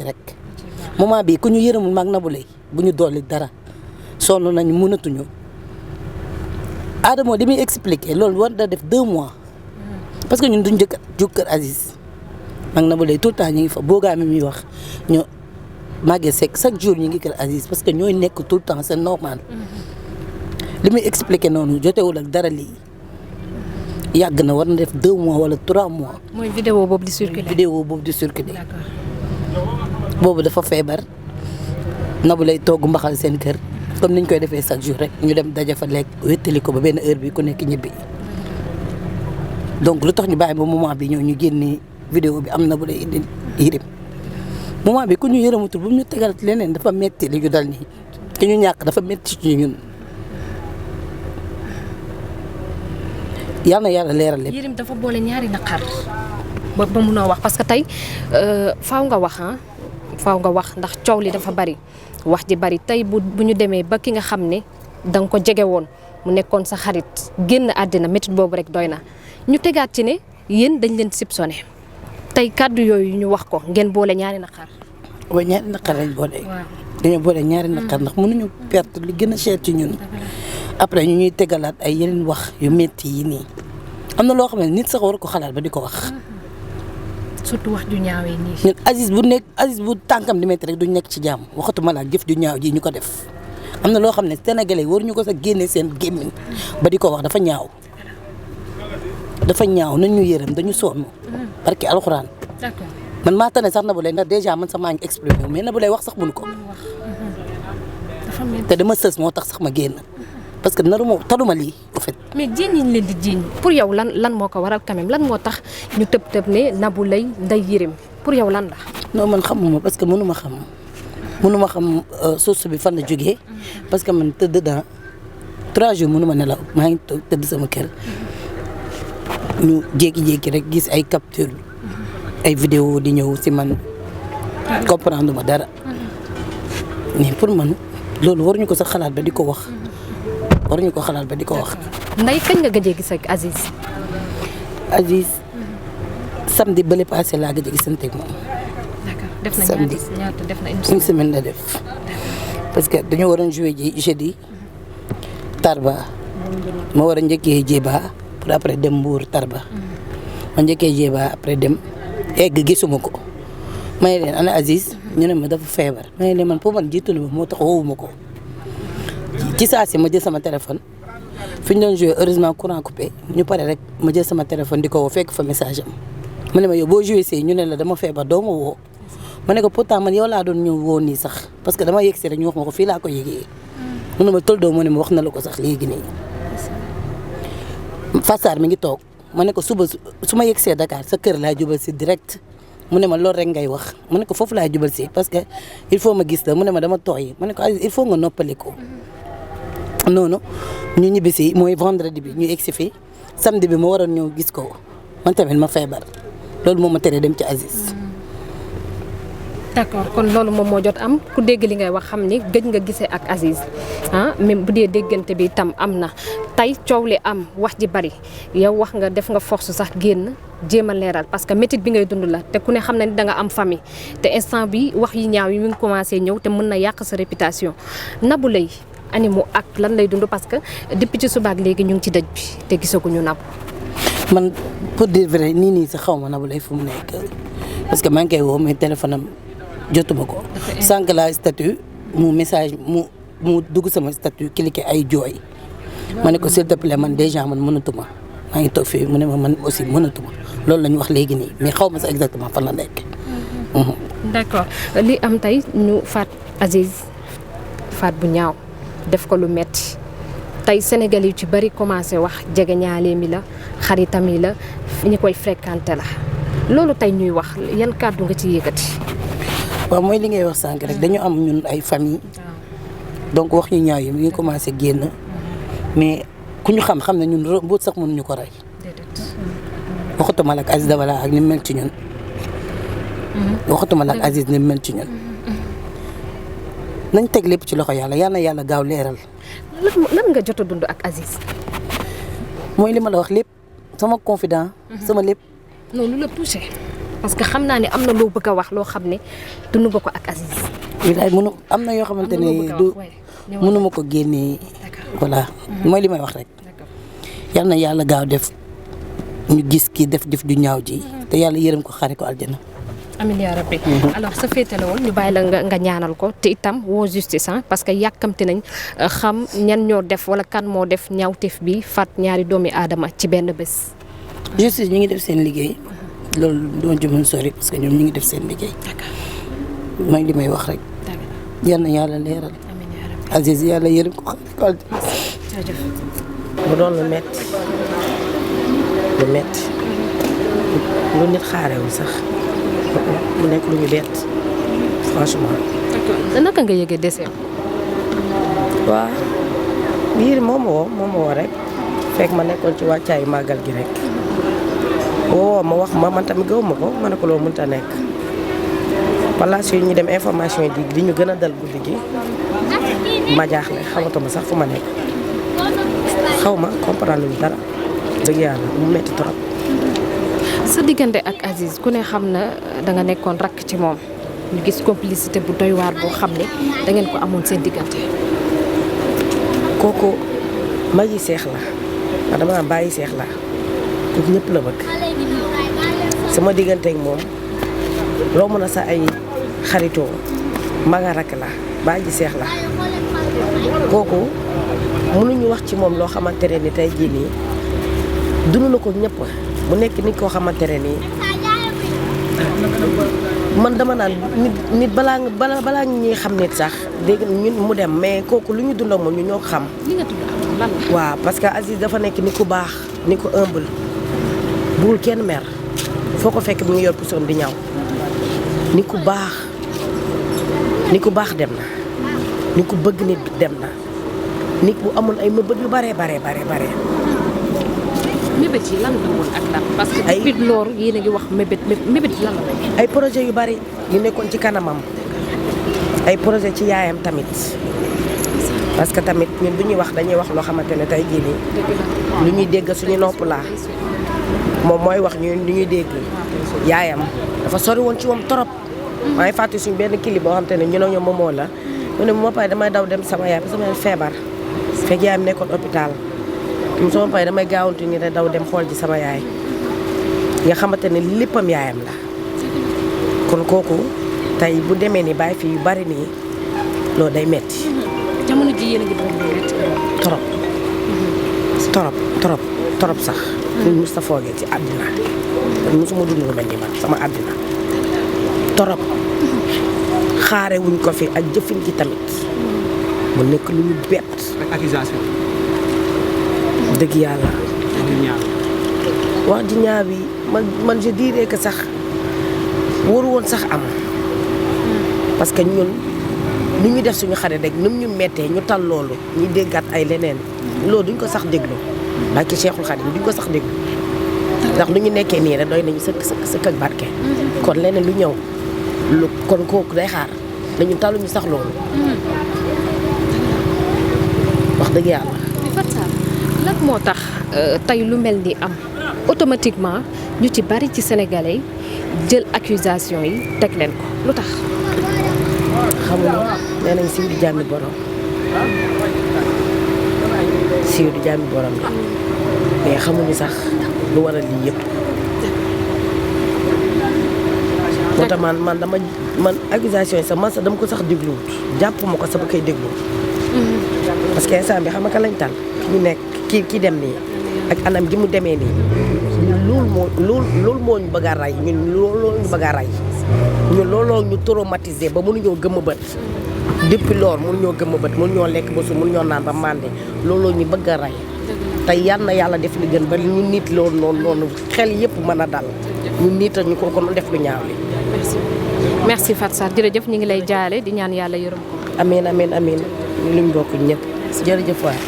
rek moment bi ku ñu yërëmul mag Nabou Leye bu ñu dolli dara sonn nañu mënatuñu Adamo di muy expliquer loolu war da def 2 mois parce que ñun duñ jóg kër Aziz mag Nabou Leye tout le temps ñu ngi fa boogaa mi muy wax ñu Maguette Seck chaque jour ñu ngi kër Aziz parce que ñooy nekk tout le temps c'est normal li muy expliquer noonu jotewul ak dara lii yàgg na war na def 2 mois wala 3 mois. mooy vidéo boobu di circuler. vidéo boobu di circuler. boobu dafa feebar Nabou Leye togg mbaxal seen kër comme niñ koy defee chaque jour rek ñu dem daja fa lekk wéttali ko ba benn heure bi ku nekk ñibbi donc lu tax ñu bàyyi ba moment bi ñëw ñu génnee vidéo bi am Nabou Leye indi yërëm moment bi ku ñu yërëmatul bu ñu tegal leneen dafa metti li ñu dal nii ki ñu ñàkk dafa metti ci ñun. yal na yàlla leeral lépp. Yérim dafa boole ñaari naqar ba munoo wax parce que tey faaw nga wax ndax coow li dafa bari wax ji bari tey bu ñu demee ba ki nga xam ne da nga ko jege woon mu nekkoon sa xarit génn àddina métit boobu rek doy na ñu tegaat ci ne yéen dañ leen soupçonné tey kàddu yooyu ñu wax ko ngeen boole ñaari naqar. waaw ñaari naqar lañ boole. dañoo boole ñaari naqar ndax mënuñu perte li gën a cher ci ñun. après ñu ñuy tegalaat ay yeneen wax yu métti yi nii am na loo xam ne nit sax war ko xalaat ba di ko wax. surtout wax ju ñaawee nii. ñun Aziz bu tànkam di métti rek duñ nekk ci jàmm waxatuma la jëf ju ñaaw ji ñu ko def am na loo xam ne sénégalais waruñu ko sax génne seen gémmiñ ba di ko wax dafa ñaaw nañ ñu yërëm dañu sonn. barki alxuraan. d'accord man maa tane sax Nabou Leye ndax déjà man sax maa ngi exprimé mais Nabou Leye wax sax mënu ko. te dama sës moo tax sax ma génn. parce que taluma lii en fait. mais jiiñ yi ñu leen di jiiñ pour yow lan moo ko waral quand même lan moo tax ñu tëb ne Nabou Leye Ndeye Yérim pour yow lan la. non man xamuma parce que mënuma xam source bi fan la jógee parce que man tëdd dans 3 jours mënuma nelaw maa ngi toog tëdd sama kër ñu jékki-jékki rek gis ay capture ay vidéo di ñëw si man comprendre ma dara mais pour man loolu waruñu ko sax xalaat ba di ko wax. waruñu ko xalaat ba di ko wax. Ndeye kañ nga gëjee gis ak Aziz. Aziz samedi bële passé laa gëj a gisante ak moom. d'accord def na ñaata def na une semaine la def. parce que dañoo waroon jouer ji jeudi Tarba ma war a njëkkee Jéba pour après dem Mbour Tarba. ma njëkkee Jéba après dem egg gisuma ko. ma ne leen ana Aziz ñu ne ma dafa feebar ma ne leen man pour man jiitu na ma moo tax woowuma ko. ci saa si ma jël sama téléphone fi ñu doon joué heureusement courant coupé ñu pare rek ma jël sama téléphone di ko woo fekk fa message am mu ne ma yow boo joué see ñu ne la dama feebar doo ma woo ma ne ko pourtant man yow laa doon ñëw woo nii sax parce que dama yegg si rek ñu wax ma ko fii laa ko yëgee mu ne ma tol doo mu ne ma wax na la ko sax léegi nii Fassar mi ngi toog ma ne ko suba su ma yegg see Dakar sa kër laa jubal si direct mu ne ma loolu rek ngay wax mu ne ko foofu laa jubal si parce que il faut ma gis la mu ne ma dama tooy ma ne ko il faut nga noppali ko noonu ñu ñibbisi mooy vendredi bi ñu egsi fii samedi bi ma waroon ñëw gis ko man tamit ma feebar loolu moo ma teree dem ci Aziz. d'accord kon loolu moom moo jot am ku dégg li ngay wax xam ni gëj nga gisee ak Aziz même bu dee déggante bi tam am na tey coow li am wax ji bari yow wax nga def nga force sax génn jéem a leeral parce que métit bi ngay dund la te ku ne xam na ni da nga am famille te instant bi wax yi ñaaw yi mu ngi commencé ñëw te mën na yàq sa réputation Nabou Leye animu ak lan lay dund parce que depuis ci subaak léegi ñu ngi ci dëj bi te gisaguñu Nabou. man pour dire vrai nii sax xaw ma Nabou Leye fu mu nekk parce que maa ngi koy woo mais téléphone am jotuma ko. sànq la statut mu message mu dugg sama statut cliqué ay jooy ma ne ko s'il te plaît man déjà man mënatuma maa ngi toog fii mu ne ma man aussi mënatuma loolu la ñu wax léegi nii mais xaw ma sax exactement fan la nekk. d'accord li am tey ñu faat Aziz faat bu ñaaw. def ko lu metti tey Sénégal yi ci bari commencé wax jege ñaale mi la xaritam yi la ñi koy fréquenté la loolu tey ñuy wax yan kàddu nga ci yëkkati. waaw mooy li ngay wax sànq rek dañu am ñun ay famille donc wax ñu ñaaw yi mi ngi commencé génn mais ku ñu xam ne ñun mbuut sax mënuñu ko rey. waxatuma la ak Aziz Dabala ak ni mu mel ci ñun. waxatuma la ak Aziz ni mu mel ci ñun. nañ teg lépp ci loxo yàlla gaaw leeral. lan nga jot a dund ak Aziz. mooy li ma la wax lépp sama confident. sama lépp. non lu la touché. parce que xam naa ne am na loo bëgg a wax loo xam ne dund nga ko ak Aziz. wilaay am na yoo xamante ne du mënuma ko génnee. voilà mooy li may wax rek. yal na yàlla gaaw def ñu gis kii def ju ñaaw ji te yàlla yërëm ko xare ko aljana. amiin yaa rabbi. alors sa féete la woon ñu bàyyi la nga ñaanal ko te itam woo justice parce que yàkkamti nañ xam ñan ñoo def wala kan moo def ñaawteef bi faat ñaari doomi aadama ci benn bés. justice ñu ngi def seen liggéey loolu doo ci mën sori parce que ñoom ñu ngi def seen liggéey. mooy li may wax rek. yal na yàlla leeral. amiin yaa rabbi. Aziz yàlla yërëm ko xare ko aljana. jërëjëf. mu doon lu metti lu nit xaarewul sax mu nekk lu ñu bett franchement. naka nga yëgee décès. waaw biir moo ma woo rek fekk ma nekkoon ci wàccaayu màggal gi rek woo ma wax ma man tamit gëw ma ko ma ne ko loolu mënut a nekk palaas yu ñu dem information yi di ñu gën a dal guddi gi ma jaaxle xamatuma sax fu ma nekk xaw ma comprendre lu dara dëgg yàlla mu metti trop. sa diggante ak Aziz ku ne xam na da nga nekkoon rakk ci moom ñu gis complicité bu doy waar boo xam ne da ngeen ko amoon seen diggante. kooku magi seex la ma dama bàyyi seex la kooku ñëpp la bëgg sama diggante ak moom romb na sa ay xaritoo maga rakk la bàyyi seex la kooku mënuñu wax ci moom loo xamante ne ni tey jii nii dund na ko ñëpp mu nekk nit koo xamante ne nii man dama naan nit balaa ñuy xam nit sax dégg ñun mu dem mais kooku lu ñu dund ak moom ñu ñoo xam. li nga tudd lan la. waaw parce que Aziz dafa nekk nit ku baax nit ku humble bugul kenn mer foo ko fekk mu ngi yor pusoom di ñaw nit ku baax dem na nit ku bëgg nit dem na nit bu amoon ay mëbët yu bare. mébét yi lan la woon ak lan. parce que depuis loolu yéen a ngi wax mébét yi lan la woon. ay projet yu bari yu nekkoon ci kanamam ay projet ci yaayam tamit parce que tamit ñun bu ñuy wax dañuy wax loo xamante ne tey jii nii lu ñuy dégg suñu nopp laa moom mooy wax ñu ñuy dégg yaayam dafa sori woon ci moom trop. maa ngi fàttali suñu benn clip boo xamante ne ñu ne ñoom moomoo la mu ne moo pare damay daw dem sama yaay sama feebar fekk yaayam nekkoon hôpital. sama pay damay gaawantu ni rek daw dem xool ji sama yaay nga xamante ne léppam yaayam la kon kooku tey bu demee ni bàyyi fi yu bari nii loolu day metti jamono ji yéen a ngi doon metti trop sax ñun mos ta foogee ci àddina man mosuma dund lu mel ni man sama àddina trop xaare wuñ ko fi ak jëfin gi tamit mu nekk lu ñu bett ak accusation dëgg yàlla wax ji ñaaw yi man je dirais que sax waru woon sax am parce que ñun ni ñu def suñu xarit rek ni ñu mettee ñu tal loolu ñu déggaat ay leneen loolu duñ ko sax déglu ndax ci Cheikhul Khadim duñ ko sax déglu ndax lu ñu nekkee nii rek doy nañu sëkk ak barke kon leneen lu ñëw lu kon kooku day xaar dañu taluñu sax loolu wax dëgg yàlla. lan moo tax tey lu mel ni am automatiquement ñu ci bari ci sénégalais jël accusation yi teg leen ko lu tax. xamuñu nee nañ siiw di jàmmi borom la mais xamuñu sax lu waral lii yëpp. moo tax man accusation yi sax man sax dama ko sax dégluwut jàpp ma ko sax ba koy déglu. parce que instant bi xam nga lañ tal ñu nekk kii dem nii ak anam gi mu demee nii loolu moo ñu bëgg a rey ñun looloo ñu bëgg a rey ñun looloo ñu traumatisé ba mënuñoo gëmm bët depuis loolu mënuñoo gëmm bët mënuñoo lekk ba su mënuñoo naan ba màndi looloo ñu bëgg a rey tey yal na yàlla def li gën ba ñu nit loolu noonu xel yëpp mën a dal ñu niital ñu ko kon def lu ñaaw li. merci Fatou Sarr jërëjëf ñu ngi lay jaale di ñaan yàlla yërëm ko. amiin luñ bokk ñëpp jërëjëf waay.